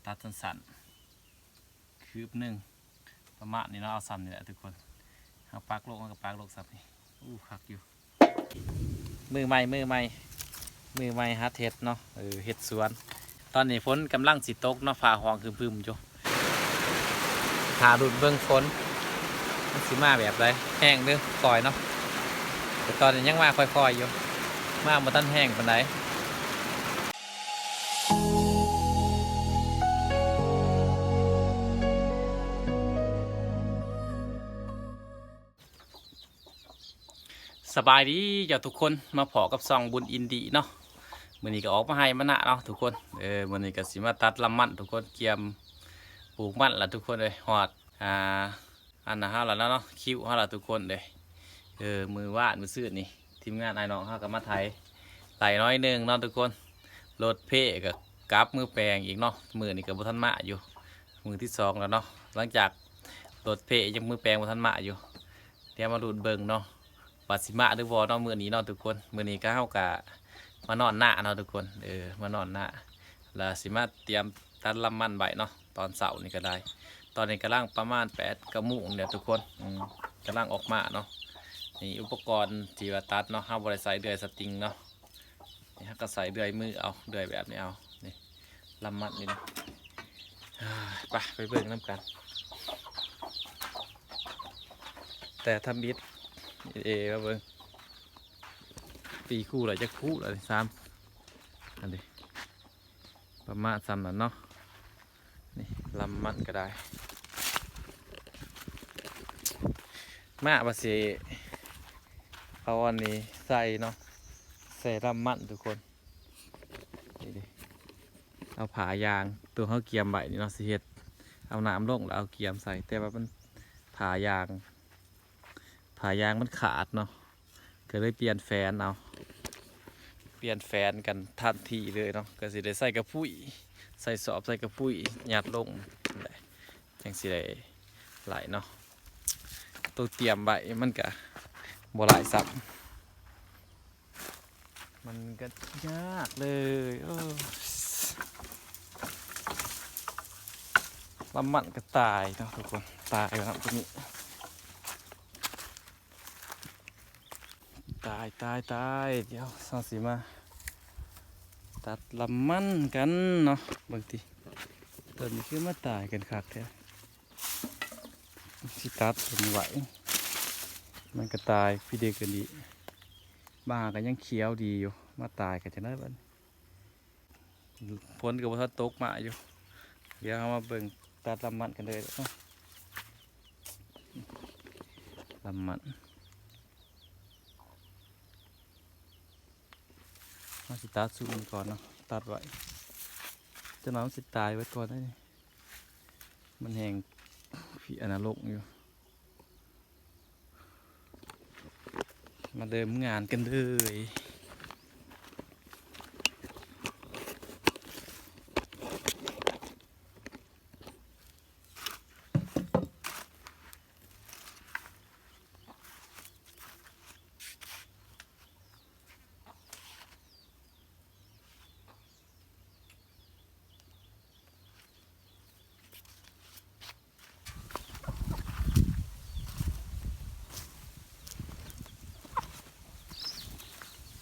ຕັດສັ້ນໆ ຄືບໜຶ່ງ ປະມານນີ້ເນາະ ເອົາຊ່ຳນີ້ແຫຼະທຸກຄົນ. ເຮົາປັກໂລກ ເຮົາກໍປັກໂລກຊ່ຳນີ້. ໂອ້ ຄັກຢູ່. ມືໃໝ່ ມືໃໝ່ ມືໃໝ່ຫັດເຮັດເນາະ ເອີ ເຮັດສວນ. ຕອນນີ້ຝົນກຳລັງຊິຕົກເນາະ ຟ້າຮ້ອງຄຶມໆຢູ່. ຖ້າລຸ້ນເບິ່ງຝົນມັນຊິມາແບບໃດ ແຮງຫຼືຄ່ອຍເນາະ. ແຕ່ຕອນນີ້ຍັງມາຄ່ອຍໆຢູ່ ມາບໍ່ທັນແຮງປານໃດ. ສະບາຍດີເຈົ້າທຸກຄົນ ມາພໍ້ກັບຊ່ອງບຸນອິນດີເນາະ. ມື້ນີ້ກໍອອກມາໄຮ່ມານາເນາະທຸກຄົນ. ເອີ ມື້ນີ້ກໍຊິມາຕັດລຳມັນທຸກຄົນ ກຽມປູກມັນລະທຸກຄົນເອີຍ. ຮອດ ອ່າ ອັນນະເຮົາລະເນາະ ຄິວເຮົາລະທຸກຄົນເດ້. ເອີ ມື້ວານມື້ຊືນນີ້ ທີມງານອ້າຍນ້ອງເຮົາກໍມາໄຖໄລ່ໜ້ອຍໜຶ່ງເນາະທຸກຄົນ. ລົດເພກໍກັບມືແປງອີກເນາະ. ມື້ນີ້ກໍບໍ່ທັນມາຢູ່ ມື້ທີສອງແລ້ວເນາະ. ຫຼັງຈາກລົດເພຍັງມືແປງບໍ່ທັນມາຢູ່. ດຽວມາລຸ້ນເບິ່ງເນາະ ວ່າຊິມາຫຼືບໍ່ເນາະມື້ນີ້ເນາະທຸກຄົນ. ມື້ນີ້ກໍເຮົາກະມານອນນາເນາະທຸກຄົນ. ເອີ ມານອນນາ ລະຊິມາຕຽມຕັດລຳມັນໄວ້ເນາະ ຕອນເຊົ້ານີ້ກໍໄດ້. ຕອນນີ້ກຳລັງປະມານແປດ ເກົ້າໂມງແລ້ວທຸກຄົນ. ອືມ ກຳລັງອອກມາເນາະ. ນີ້ອຸປະກອນທີ່ວ່າຕັດເນາະ ເຮົາບໍ່ໄດ້ໃຊ້ເລື່ອຍສະຕິງເນາະ. ນີ້ເຮົາກໍໃຊ້ເລື່ອຍມືເອົາ ເລື່ອຍແບບນີ້ເອົາ. ນີ້ລຳມັນນີ້ນະ. ໄປ ໄປເບິ່ງນຳກັນ. ແຕ່ທຳອິດ ເອ ມາເບິ່ງ ຕີຄູ່ລະຈັກຄູ່ລະນີ້ ສາມ ອັນນີ້ ປະມານສ່ຳນັ້ນເນາະ. ນີ້ລຳມັນກໍໄດ້ ມາວ່າຊິເອົາອັນນີ້ໃສ່ເນາະ ໃສ່ລຳມັນທຸກຄົນ. ນີ້ເດ້ ເອົາຜ້າຢາງ ໂຕເຮົາກຽມໄວ້ນີ້ເນາະ ຊິເຮັດ ເອົານ້ຳລົງແລ້ວເອົາກຽມໃສ່ ແຕ່ວ່າມັນ ຜ້າຢາງ ຜ້າຢາງມັນຂາດເນາະ ກໍເລີຍປ່ຽນແຟນເອົາ ປ່ຽນແຟນກັນທັນທີເລີຍເນາະ. ກໍຊິໄດ້ໃສ່ກະປຸ້ຍ ໃສ່ສອບ ໃສ່ກະປຸ້ຍ ຍັດລົງແຫຼະ ຈັ່ງຊິໄດ້ຫຼາຍເນາະ. ໂຕຕຽມໄວ້ມັນກະບໍ່ຫຼາຍຊ້ຳ ມັນກໍຍາກເລີຍ. ເອີ ລຳມັນກໍຕາຍເນາະທຸກຄົນ ຕາຍແລ້ວເນາະຕົວນີ້. ຕາຍ ຕາຍ ຕາຍ. ດຽວເຮົາຊິມາຕັດລຳມັນກັນເນາະ. ເບິ່ງຕິ ຕົວນີ້ຄືມາຕາຍກັນຄັກແທ້. ຊິຕັດຕົວນີ້ໄວ້ ມັນກໍຕາຍຄືເດັກກັນດີ. ບາງຫາກໍຍັງຂຽວດີຢູ່ ມາຕາຍກັນຈັ່ງໃດບັດນີ້. ຝົນກໍບໍ່ທັນຕົກມາຢູ່. ດຽວເຮົາມາເບິ່ງຕັດລຳມັນກັນເດີເນາະ. ລຳມັນ ເຮົາຊິຕັດຊຸມນີ້ກ່ອນເນາະ ຕັດໄວ້ ຈັກໜ້ອຍມັນຊິຕາຍເບິດກ່ອນເດ້. ມັນແຮງ ອັນນະລົກຢູ່. ມາເລີ່ມງານກັນເລີຍ. ເ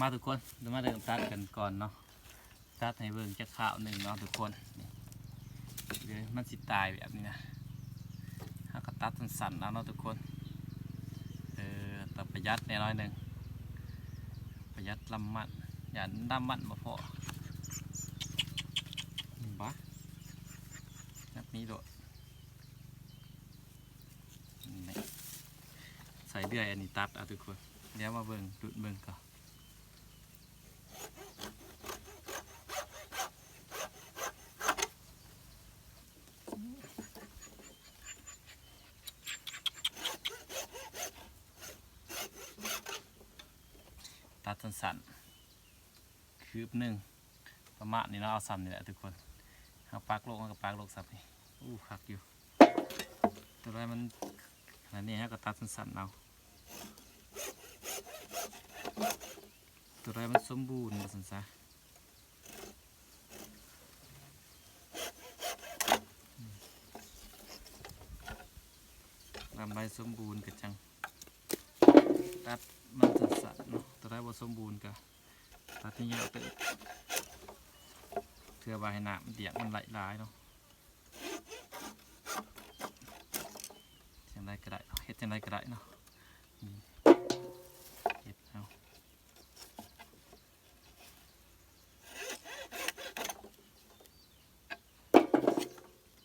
ມາທຸກຄົນ ດຽວມາເລີ່ມຕັດກັນກ່ອນເນາະ ຕັດໃຫ້ເບິ່ງຈັກຄາວໜຶ່ງເນາະທຸກຄົນ. ນີ້ ດຽວມັນຊິຕາຍແບບນີ້ນະ ເຮົາກໍຕັດສັ້ນໆເອົາເນາະທຸກຄົນ. ເອີ ຕ້ອງປະຢັດແດ່ໜ້ອຍໜຶ່ງ ປະຢັດລຳມັນ ຢ້ານລຳມັນບໍ່ພໍ. ເຫັນບໍ່? ແບບນີ້ໂລດ. ນີ້ ໃຊ້ເລື່ອຍອັນນີ້ຕັດເອົາທຸກຄົນ. ດຽວມາເບິ່ງ ລຸ້ນເບິ່ງກ່ອນ. ຕັດສັ້ນໆ ຄືບໜຶ່ງ ປະມານນີ້ເນາະ ເອົາຊ່ຳນີ້ແຫຼະທຸກຄົນ. ເຮົາປັກລົງ ເຮົາກໍປັກລົງຊ່ຳນີ້. ໂອ້ ຄັກຢູ່. ຕົວໃດມັນ ອັນນີ້ເຮົາກໍຕັດສັ້ນໆເອົາ ຕົວໃດມັນສົມບູນວ່າຊັ້ນຊະ. ລຳໄລສົມບູນກໍຈັ່ງຕັດມັນສັ້ນໆເນາະ ຕົວໃດບໍ່ສົມບູນກໍຕັດໃຫ້ຍາວເຕີບ ເພື່ອວ່າໃຫ້ນ້ຳດຽກມັນໄຫຼຫຼາຍເນາະ. ຈັ່ງໃດກໍໄດ້ເນາະ ເຮັດຈັ່ງໃດກໍໄດ້ເນາະ. ນີ້ ເຮັດເອົາ.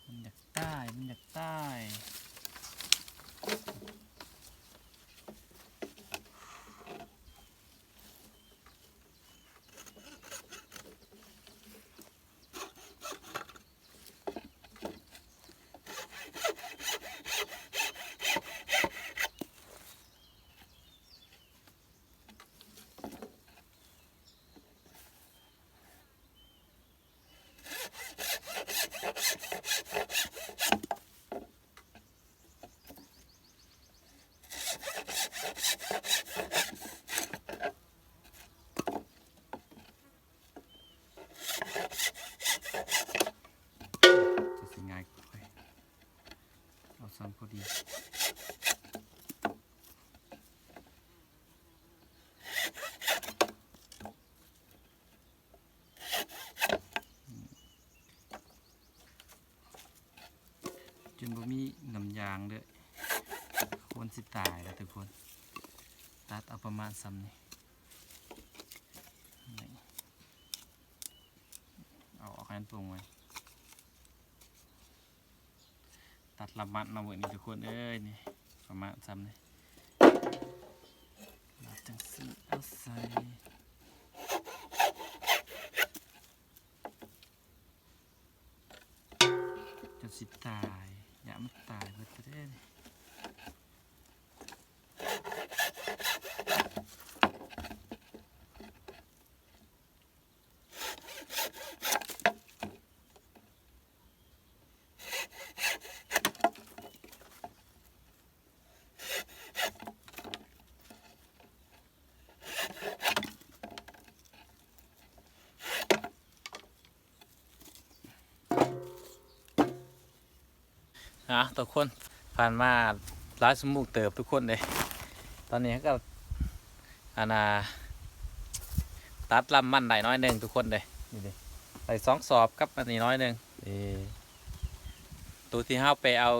ມັນຢາກຕາຍ ມັນຢາກຕາຍ. ຈະຊິງ່າຍກວ່າ ເອົາຊ່ຳພໍດີ. ຈົນບໍ່ມີໜັງຢາງເລີຍ ຄວນຊິຕາຍແລ້ວທຸກຄົນ. ຕັດເອົາປະມານຊ່ຳນີ້ ນີ້ ເອົາອອກໃຫ້ມັນໂປ່ງໄວ້. ຕັດລະມັດເນາະມື້ນີ້ທຸກຄົນເອີຍ. ນີ້ ປະມານຊ່ຳນີ້ ລາດຈັ່ງຊີ້ ເອົາໃສ່ ຈົນຊິຕາຍ ຢ້ານມັນຕາຍເບິດເລີຍ. ອ່າ ທຸກຄົນ ຜ່ານມາຫຼາຍຊົ່ວໂມງເຕີບທຸກຄົນເດ້. ຕອນນີ້ເຮົາກໍ ອັນນ່າ ຕັດລຳມັນໄດ້ໜ້ອຍໜຶ່ງທຸກຄົນເດ້. ນີ້ເດ້ ໄດ້ສອງສອບກັບອັນນີ້ໜ້ອຍໜຶ່ງ. ນີ້ ໂຕທີ່ເຮົາໄປເອົາ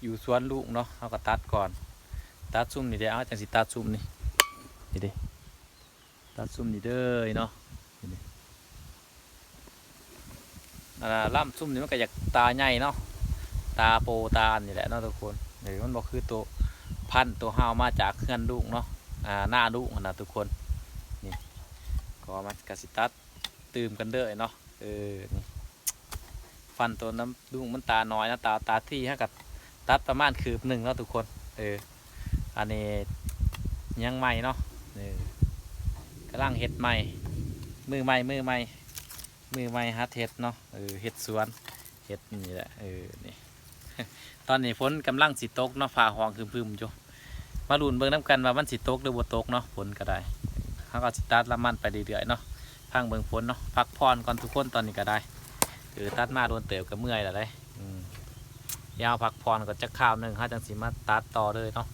ຢູ່ສວນລຸງເນາະ ເຮົາກໍຕັດກ່ອນ ຕັດຊຸມນີ້ເດ້. ເຮົາຈັ່ງຊິຕັດຊຸມນີ້ ນີ້ເດ້ ຕັດຊຸມນີ້ເດີເນາະ. ນີ້ເດ້ ອັນນ່າ ລຳຊຸມນີ້ມັນກໍຢາກຕາໃຫຍ່ເນາະ ຕາໂປຕາອັນນີ້ແຫຼະເນາະທຸກຄົນ. ເອີ ມັນບໍ່ຄືໂຕພັນໂຕເຮົາມາຈາກເຮືອນລຸງເນາະ ອ່າ ນາລຸງຫັ້ນນະທຸກຄົນ. ນີ້ ກໍມັນກໍຊິຕັດຕື່ມກັນເດີເນາະ. ເອີ ນີ້ ຟັນໂຕນຳລຸງມັນຕານ້ອຍເນາະ ຕາ ຕາທີ່ເຮົາກໍຕັດປະມານຄືບໜຶ່ງເນາະທຸກຄົນ. ເອີ ອັນນີ້ຍັງໃໝ່ເນາະ ເອີ ກຳລັງເຮັດໃໝ່ ມືໃໝ່ ມືໃໝ່ ມືໃໝ່ຫັດເຮັດເນາະ. ເອີ ເຮັດສວນ ເຮັດນີ້ແຫຼະ. ເອີ ນີ້ ຕອນນີ້ຝົນກຳລັງຊິຕົກເນາະ ຟ້າຮ້ອງຄຶມໆຢູ່. ມາລຸ້ນເບິ່ງນຳກັນວ່າມັນຊິຕົກຫຼືບໍ່ຕົກເນາະ ຝົນກໍໄດ້. ເຮົາກໍຊິຕັດລຳມັນໄປເລື້ອຍໆເນາະ ພັງເບິ່ງຝົນເນາະ. ພັກຜ່ອນກ່ອນທຸກຄົນຕອນນີ້ກໍໄດ້. ເອີ ຕັດມາດົນເຕີບກໍເມື່ອຍແລ້ວເດ້. ອືມ ດຽວພັກຜ່ອນກ່ອນຈັກຄາວໜຶ່ງ ເຮົາຈັ່ງຊິມາຕັດຕໍ່ເລີຍເນາະ.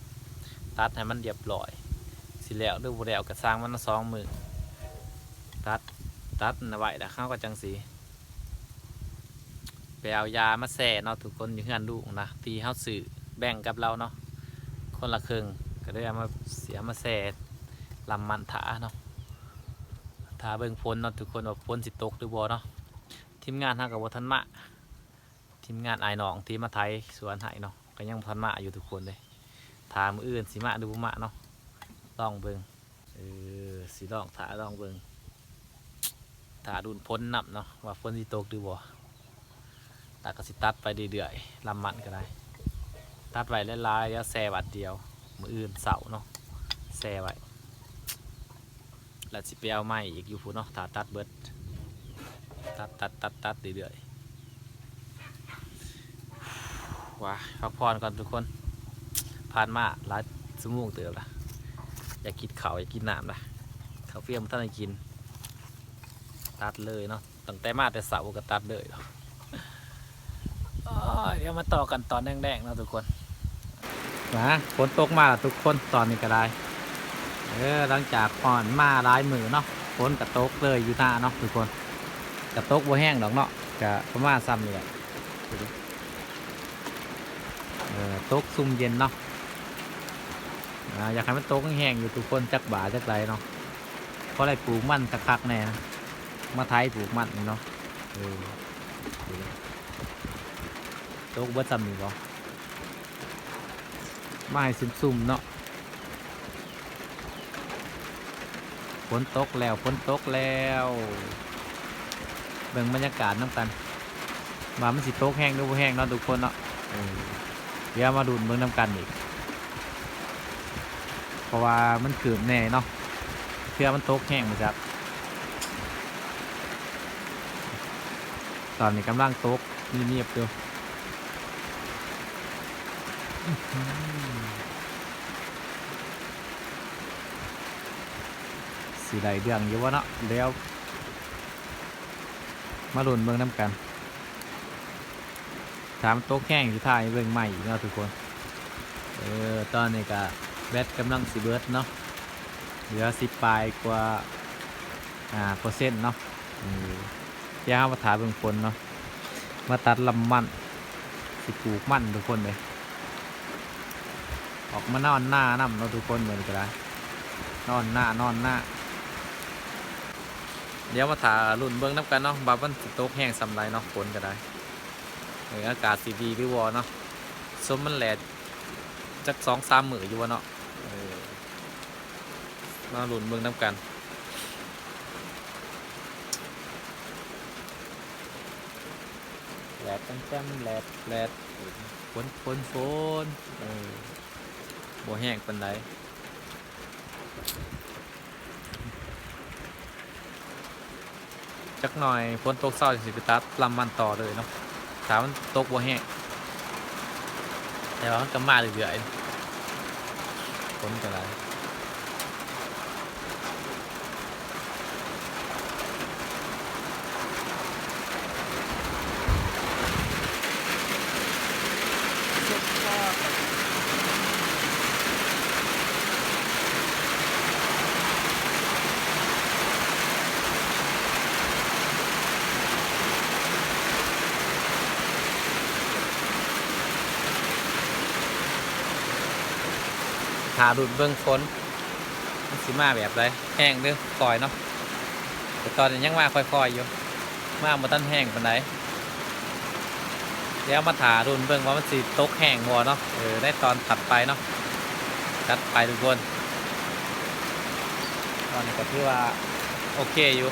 ຕັດໃຫ້ມັນລຽບລ້ອຍ ຊິແລ້ວຫຼືບໍ່ແລ້ວກໍຊ່າງມັນ ສອງມື້ ຕັດ ຕັດໄວ້ແລ້ວ ເຮົາກໍຈັ່ງຊິໄປເອົາຢາມາແຊ່ເນາະທຸກຄົນ ຢູ່ເຮືອນລຸງນະ ທີ່ເຮົາຊື້ແບ່ງກັບລາວເນາະ ຄົນລະເຄິ່ງ ກໍເລີຍເອົາມາ ຊິເອົາມາແຊ່ລຳມັນຖ້າເນາະ ຖ້າເບິ່ງຝົນເນາະທຸກຄົນ ວ່າຝົນຊິຕົກຫຼືບໍ່ເນາະ. ທີມງານເຮົາກໍບໍ່ທັນມາ ທີມງານອ້າຍນ້ອງທີ່ມາໄຖສວນໃຫ້ເນາະ ກໍຍັງບໍ່ທັນມາຢູ່ທຸກຄົນເດ້ ຖ້າມື້ອື່ນຊິມາຫຼືບໍ່ມາເນາະ ລອງເບິ່ງ. ເອີ ຊິລອງຖ້າລອງເບິ່ງ ຖ້າລຸ້ນຝົນນຳເນາະ ວ່າຝົນຊິຕົກຫຼືບໍ່ ແລ້ວກໍຊິຕັດໄປເລື້ອຍໆ ລຳມັນກໍໄດ້ ຕັດໄວ້ຫຼາຍໆ ດຽວແຊ່ບາດດຽວ ມື້ອື່ນເຊົ້າເນາະ ແຊ່ໄວ້ ແລ້ວຊິໄປເອົາໃໝ່ອີກຢູ່ພຸ້ນເນາະ ຖ້າຕັດເບິດ ຕັດໆໆໆ ເລື້ອຍໆ. ວ່າ ພັກຜ່ອນກ່ອນທຸກຄົນ ຜ່ານມາຫຼາຍຊົ່ວໂມງເຕີບລະ ຢາກກິນເຂົ້າ ຢາກກິນນ້ຳລະ ເຂົ້າປຽງບໍ່ທັນໄດ້ກິນ ຕັດເລີຍເນາະ ຕັ້ງແຕ່ມາແຕ່ເຊົ້າກໍຕັດເລີຍ. ໂອ້ຍ ດຽວມາຕໍ່ກັນຕອນແລງໆເນາະທຸກຄົນ. ນະ ຝົນຕົກມາແລ້ວທຸກຄົນ ຕອນນີ້ກໍໄດ້ ເອີ ຫຼັງຈາກຮ້ອນມາຫຼາຍມື້ເນາະ ຝົນກໍຕົກເລີຍຢູ່ນາເນາະທຸກຄົນ ກໍຕົກບໍ່ແຮງດອກເນາະ ກໍປະມານຊ່ຳນີ້ແຫຼະ ເອີ ຕົກຊຸ່ມເຢັນເນາະ. ອ່າ ຢາກໃຫ້ມັນຕົກແຮງໆຢູ່ທຸກຄົນ ຈັກບາຈັກໃດເນາະ ພໍໄດ້ປູກມັນຄັກໆແດ່ນະ ມາໄຖປູກມັນນີ້ເນາະ ເອີ ຕົກເບິດຊ່ຳນີ້ບໍ ມາໃຫ້ຊຸ່ມໆເນາະ. ຝົນຕົກແລ້ວ ຝົນຕົກແລ້ວ ເບິ່ງບັນຍາກາດນຳກັນ ວ່າມັນຊິຕົກແຮງຫຼືບໍ່ແຮງເນາະທຸກຄົນເນາະ ເອີ ດຽວມາລຸ້ນເບິ່ງນຳກັນອີກ ເພາະວ່າມັນຄືບແດ່ເນາະ ເທື່ອມັນຕົກແຮງບໍ່ຈັກ. ຕອນນີ້ກຳລັງຕົກ ຍຽບໆຢູ່ ຊິໄດ້ເລື່ອງຢູ່ບໍ່ເນາະ ດຽວມາລຸ້ນເບິ່ງນຳກັນ ຖ້າມັນຕົກແຮງຊິຖ່າຍໃຫ້ເບິ່ງໃໝ່ອີກເນາະທຸກຄົນ. ເອີ ຕອນນີ້ກະແບັດກຳລັງຊິເບິດເນາະ ເຫຼືອສິບປາຍກວ່າ ອ່າ ເປີເຊັນເນາະ. ເອີ ດຽວເຮົາມາຖ້າເບິ່ງຝົນເນາະ ມາຕັດລຳມັນ ຊິປູກມັນທຸກຄົນເດ້ ອອກມານອນນານຳເນາະທຸກຄົນ ມື້ນີ້ກໍໄດ້ ນອນນາ ນອນນາ. ດຽວມາຖ້າລຸ້ນເບິ່ງນຳກັນເນາະ ວ່າມັນຊິຕົກແຮງສ່ຳໃດເນາະ ຝົນກໍໄດ້ ເອີ ອາກາດຊິດີຫຼືບໍ່ເນາະ ຊົມມັນແລດຈັກສອງສາມມື້ຢູ່ບໍ່ເນາະ. ເອີ ມາລຸ້ນເບິ່ງນຳກັນ ແລດແຈ່ມໆ ແລດ ແລດ ຝົນ ຝົນ ຝົນ ເອີ ບໍ່ແຮງປານໃດ. ຈັກໜ່ອຍຝົນຕົກເຊົາ ຊິໄປຕັດລຳມັນຕໍ່ເລີຍເນາະ ຖ້າມັນຕົກບໍ່ແຮງ ແຕ່ວ່າມັນກໍມາເລື້ອຍໆ ຝົນກໍໄດ້. ຖ້າລຸ້ນເບິ່ງຝົນ ມັນຊິມາແບບໃດ ແຮງຫຼືຄ່ອຍເນາະ. ແຕ່ຕອນນີ້ຍັງມາຄ່ອຍໆຢູ່ ມາບໍ່ທັນແຮງປານໃດ. ດຽວມາຖ້າລຸ້ນເບິ່ງວ່າມັນຊິຕົກແຮງບໍ່ເນາະ ເອີ ໃນຕອນຖັດໄປເນາະ ຈັດໄປທຸກຄົນ. ຕອນນີ້ກໍຖືວ່າໂອເຄຢູ່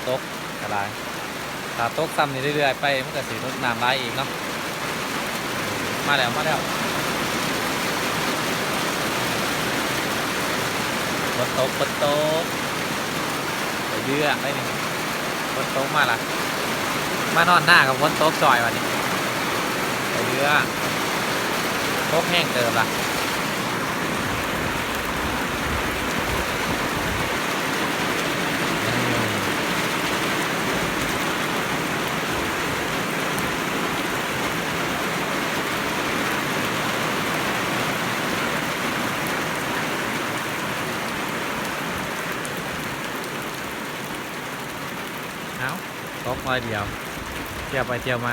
ຕົກກໍຫຼາຍ ຖ້າຕົກຊ່ຳນີ້ເລື້ອຍໆໄປ ມັນກໍຊິລົດນ້ຳຫຼາຍອີກເນາະ. ມາແລ້ວ ມາແລ້ວ ຝົນຕົກ ຝົນຕົກ ໄດ້ເລື່ອງໄດ໋ນີ້ ຝົນຕົກມາລະ ມານອນນາກໍຝົນຕົກຊ່ອຍບາດນີ້ ໄດ້ເລື່ອງ ຕົກແຮງເຕີບລະ. ເ ເອົາ ຕົກໜ້ອຍດຽວ ທ່ຽວໄປທ່ຽວມາ.